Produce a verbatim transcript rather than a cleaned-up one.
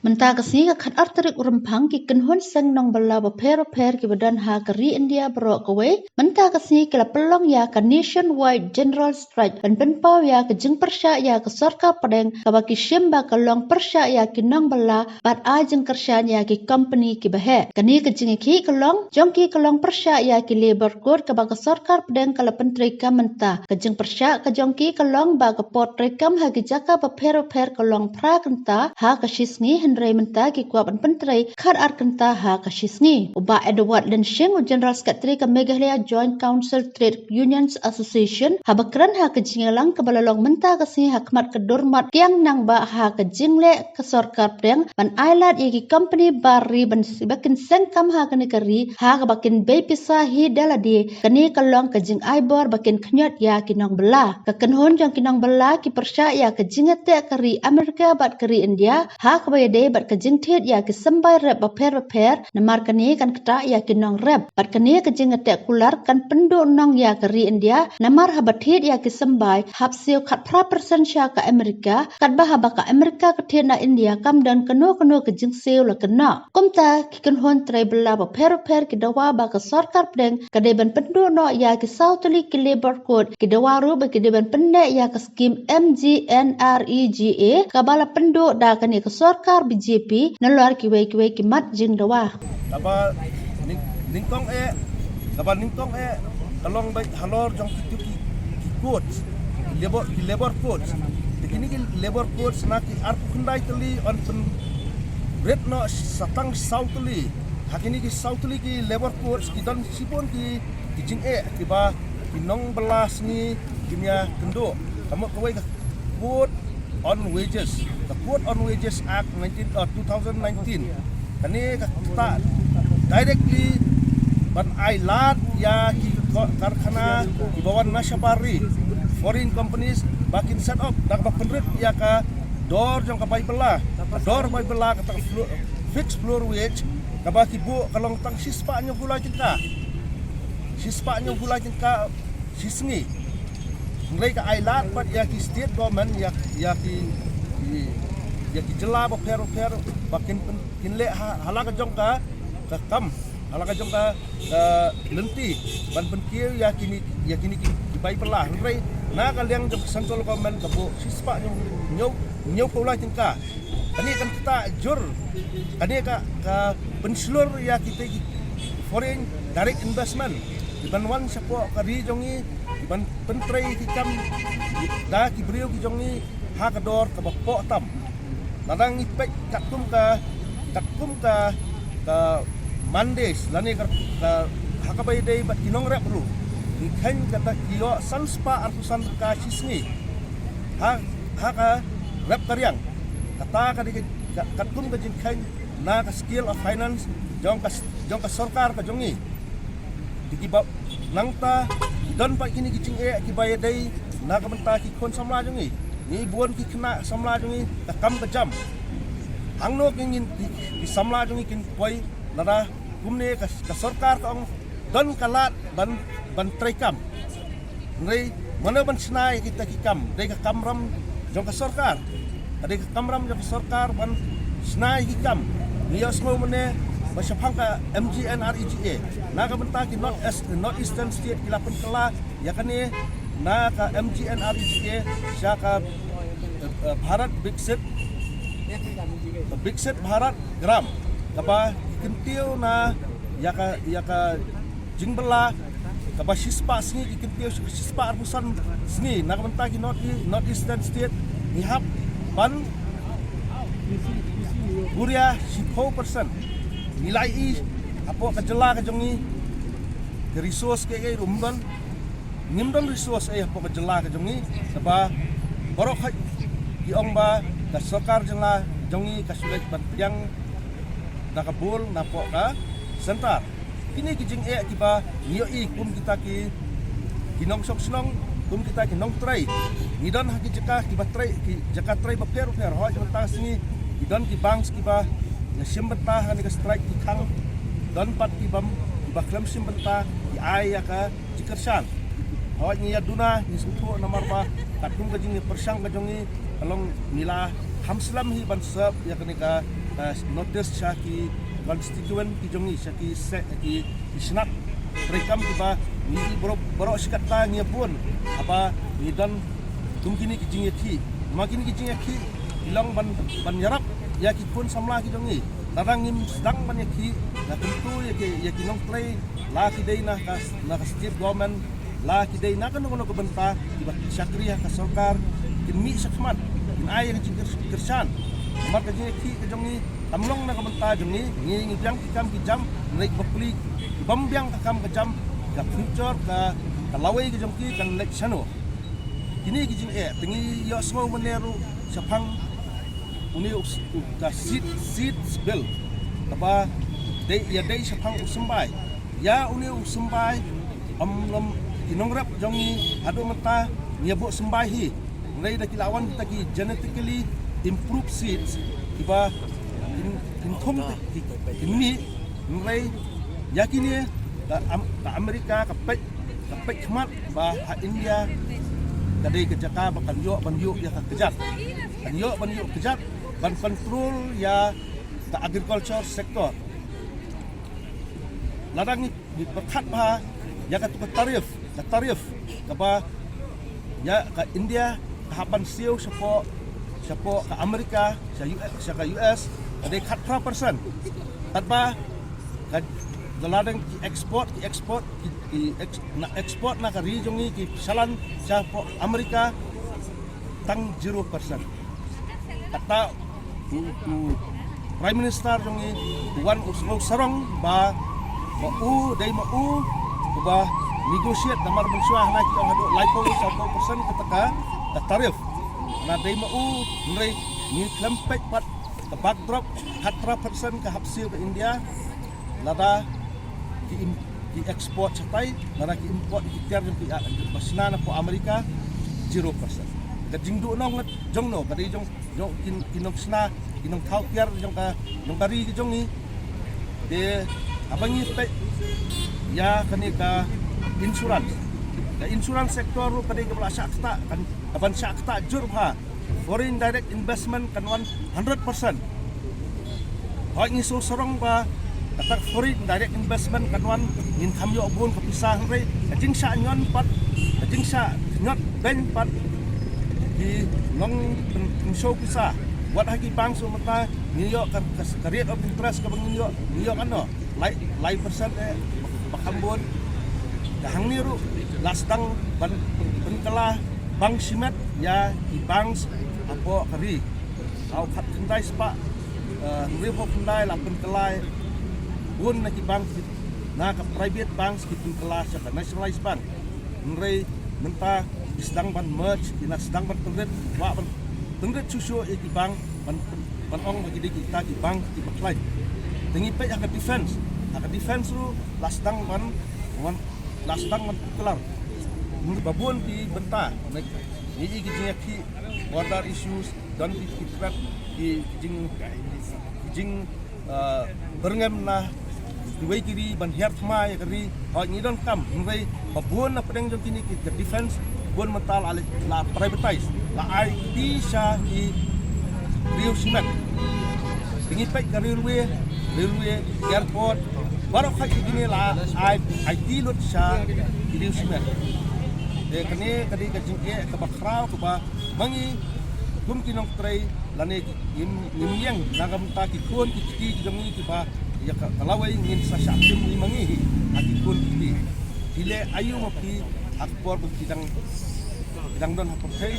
Mynta ka sngi ka khatar tarik u Rymphang ki kynhun seng nongbylla bapher bapher kiba don ha ka ri India baroh kawei mynta ka sngi ki la pynlong ïa ka Nationwide General Strike ban pynpaw ïa ka jingpyrshah ïa ka sorkar pdeng kaba ki shim ba ka long pyrshah ïa ki nongbylla bad ai jingkyrshan ïa ki kompani kiba heh. Kane ka jingïakhih ka long jong ki ka long pyrshah ïa ki Labour Code kaba ka sorkar pdeng ka la pyntreikam mynta. Ka jingpyrshah ka jong ki ka long ba ka por treikam ha ki jaka bapher bapher ka long phra kynta ha ka shisngi, hynrei mynta ki kwah ban pyntrei khatar kynta ha ka shisngi. U Bah Edward Lyngshing, u General Secretary ka Meghalaya Joint Council Trade Unions Association, haba kren ha ka jingïalang kaba la long mynta ka sngi ha khmat ka dormat Kiang Nangbah ha ka jingleh ka sorkar pdeng ban ai lad ïa ki kompani bar ri ban s-, ba kin seng kam ha kane ka ri ha kaba kin bei pisa hi da lade. Kane ka long ka jingai bor ba kin khñiot ïa ki nongbylla. Ka kynhun jong ki nongbylla ki pyrshah ïa ka jingïateh ka ri Amerika bad ka ri India ha kaba ïadei bad ka jingthied ïa ki symbai rep bapher bapher, namar kane kan ktah ïa ki nongrep. Bad kane ka jingïateh kular kan pynduh nong ïa ka ri India, namar haba thied ïa ki symbai hap siew khatphra percent sha ka Amerika, katba haba ka Amerika ka thied na India kam don kano kano ka jingsiew la kynnoh. Kumta ki kynhun trei bylla bapher bapher ki dawa ba ka sorkar pdeng ka dei ban pynduh noh ïa ki saw tylli ki Labour Code, ki dawa ruh ba ki dei ban pynneh ïa ka skim M G N R E G A kaba la pynduh da kane ka sorkar B J P nalor kiwei kiwei ki mat jingdawa. Kaba nyng-, nyngkong eh, kaba nyngkong eh ka long beit halor jong kitu ki, ki codes, ki Labour, ki Labour Codes. Te kine ki Labour Codes na ki arphew khyndai tylli yn pynrit noh sa tang saw tylli. Ha kine ki saw tylli ki Labour Codes ki don shibun ki, ki jingeh kiba ki nongbylla sngi kin ïa kynduh. Ka mut kawei ka Code on Wages, ka Code on Wages Act nineteen, uh, two thousand nineteen. Kane ka ktah directly ban ai lad ïa ki ko-, karkhana kiba wan na shabar ri, foreign companies, ba kin set up da kaba pynrit ïa ka dor jong ka bai bylla. Ka dor bai bylla kata ka flo-, fixed floor wage kaba ki buh ka long tang shispah hynñiewphew lai tyngka. Shispah hynñiewphew lai tyngka shisngi. Hynrei ka ai lad pat ïa ki state government, ïa, ïa ki, ki, ïa ki jylla bapher bapher ba kin pyn-, kin leh ha, ha la ka jong ka, ka kam, ha la ka jong ka, ka lynti ban pynkiew ïa kine, ïa kine ki, ki bai bylla. Hynrei na ka liang jong ka central government ka buh shispah hynñiew, hynñiew, hynñiewphew lai tyngka. Kane kan ktah jur, kane ka, ka pynshlur ïa kita ki foreign direct investment kiban wan shapoh ka ri jong ngi, kiban pyntrei ki kam da ki briew ki jong ngi ha ka dor kaba poh tam. Lada ngi peit katkum ka, katkum ka, ka Mondays lane ka, ka ha kaba ïadei bad ki nongrep ruh, ngi kheiñ kata ki ïoh san spah arphew san tyngka shisngi ha, ha ka rep ka riang. Kata ka dei ka, ka, katkum ka jingkheiñ na ka scale of finance jong ka, jong ka sorkar ka jong ngi. Te kiba nangta ki don pat kine ki jingeh kiba ïadei na ka bynta ki khun samla jong ngi. Ngi bun ki khynnah samla jong ngi ka kam ka jam. Hangno ki ngin ki, ki samla jong ngi kin poi lada kumne ka, ka sorkar ka ong don ka lad ban, ban trei kam. Hynrei mano ban shna ïa kita ki kam? Dei ka kamram jong ka sorkar. Ka dei ka kamram jong ka sorkar ban shna ïa ki kam. Ngi ïohsngew mynne ba shaphang ka M G N R E G A na ka bynta ki North East, North Eastern State ki la pynkylla ïa kane na ka M G N R E G A sha ka, eh, eh, Bharat Viksit, Viksit Bharat Gram, kaba ki kyntiew na ïa ka, ïa ka jingbylla kaba shispah sngi, ki kyntiew shi-, shispah arphew san sngi na ka bynta ki North E-, North Eastern State. Ngi hap ban buh ïa shiphew percent. Ngi la ïohi hapoh ka jylla ka jong ngi ka resource kaei kaei ruh ym don. Ngim don resource ei hapoh ka jylla ka jong ngi, kaba baroh khoit ki ong ba ka sorkar jylla jong ngi ka shu leit ban pdiang da ka bul napoh ka centre. Kine ki jingeh kiba ngi ïohi kum kita ki, ki nongshong shnong, kum kita ki nongtrei. Ngi don ha ki jaka kiba trei, ki jaka trei bapher bapher. Hooid, mynta ka sngi ki don ki banks kiba ïa shim bynta ha kane ka strike ki khang. Don pat ki bym, kiba khlem shim bynta ki ai ïa ka jingkyrshan. Hooid, ngi ïa duna, ngi sngewthuh namar ba katkum ka jingpyrshang ka jong ngi ka long ngi la kham slem hi ban serve ïa kane ka, Notice sha ki constituent ki jong ngi, sha ki se ki, ki shnat treikam kiba ngi i baroh baroh shi katta ngi bun haba ngi don kum kine ki jingïakhih. Ma kine ki jingïakhih ki long ban ban ïarap ïa ki khun samla ki jong ngi. Lada ngim sdang ban ïakhih, nga kyntu ïa ki ïa ki nongtrei, la ki dei na ka na ka state government, la ki dei na kano kano ka bynta kiba shakri ha ka sorkar, kin mih shakhmat, kin ai ïa ka jingkyrshan. Namar ka jingïakhih ka jong ngi kam long na ka bynta jong ngi. Ngi ngi biang ki kam ki jam, ngi leit bapli, ki bym biang ka kam ka jam, ka future ka ka lawei ka jong ki kan leit shano. Kine ki jingeh te ngi ïohsngew mynne ruh shaphang une u s- u- ka seat seat bill kaba dei ïadei shaphang u symbai. Ïa une u symbai, ym lem ki nongrep jong ngi haduh mynta ngi ïa buh symbai hi. Hynrei da ki la wan kita ki genetically improved seeds kiba kin kin thum ki ki mih. Hynrei ïa kine ka Am- ka Amerika ka peit ka peit khmat ba ha India ka dei ka jaka ba kan ïoh ban ïoh ïa ka kjat, kan ïoh ban ïoh kjat ban control ïa ka agriculture sector. Lada ngi ngi pyrkhat bha ïa katu ka tarif, ka tarif kaba ïa ka India ka hap ban siew shapoh shapoh ka Amerika, sha U S, sha ka U S ka dei khatphra percent. Katba ka lada ki export ki export ki, ki ex- na export na ka ri jong ngi ki shalan shapoh Amerika tang zero percent. Kata u, u Prime Minister jong ngi u wan u sngew sarong ba ba u dei ma u uba negotiate namar mynshuwa hana ki ong haduh laiphew sawphew percent kata ka ka tarif. Na dei ma u hynrei ngi khlem peit pat ka backdrop, khatphra percent ka hap siew ka India. Lada ki im- ki export shatai, lada ki import ki tiar jong ki a- ba shna napoh Amerika zero percent. Ka jingduhnong ngat jong no ka dei jong jong ki ki nongshna ki nongthaw tiar jong ka jong ka ri ki jong ngi. Te haba ngi peit ïa kane ka insurance, ka insurance sector ruh ka dei kaba la shah ktah, kan kaban shah ktah jur bha. Foreign direct investment kan wan hundred percent. Hoi ngi shu sarong ba kata foreign direct investment kan wan, ngin kham ïoh bun ka pisa hynrei ka jingshah ñion pat, ka jingshah ñiot beiñ pat ki long pyn- pynshow pisa. Wat ha ki bank shu mynta ngi ïoh ka, ka, ka rate of interest kaba ngin ïoh, ngi ïoh katno? Lai lai percent eh ba kham bun. Te hangne ruh la sdang ban pyn- pynkylla bank shimet ïa ki banks hapoh ka ri. Ha u khatkhyndai spah eh, hynriewphew khyndai la pynkylla bun na ki bank ki, na ka private banks ki pynkylla sha ka nationalized bank. Hynrei mynta ki sdang ban merge, ki la sdang ban pynrit, wah ban pynrit shuh shuh ïa ki bank ban ban ong ba ki dei kita ki bank kiba khlaiñ. Te ngi peit ha ka defense, ha ka defense ruh la sdang ban ban la sdang ban pynkylla. Ba bun ki bynta ngi ïohi ki jingïakhih, border issues, don ki ki threat, ki jing ki jing eh, byrngem na kiwei ki ri ban hiar thma ïa ka ri. Hoi ngi donkam hynrei ba bun na pdeng jong kine ki ka defense bun mynta la la privatize, la ai ti sha ki riew shimet. Te ngi peit ka railway, railway, airport, baroh khat ki kine la ai ai ti lut sha ki riew shimet. Te kane ka dei ka jingeh kaba khraw kaba ma ngi kum ki nongtrei lane ki ngim ngim ïeng na ka bynta ki khun ki kti ki jong ngi kiba ïa ka, ka lawei ngin sa shah pynmih ma ngi hi ha ki khun ki kti. Phi leh aïu ma phi ha ka por ba phi dang phi dang don ha pyrthei,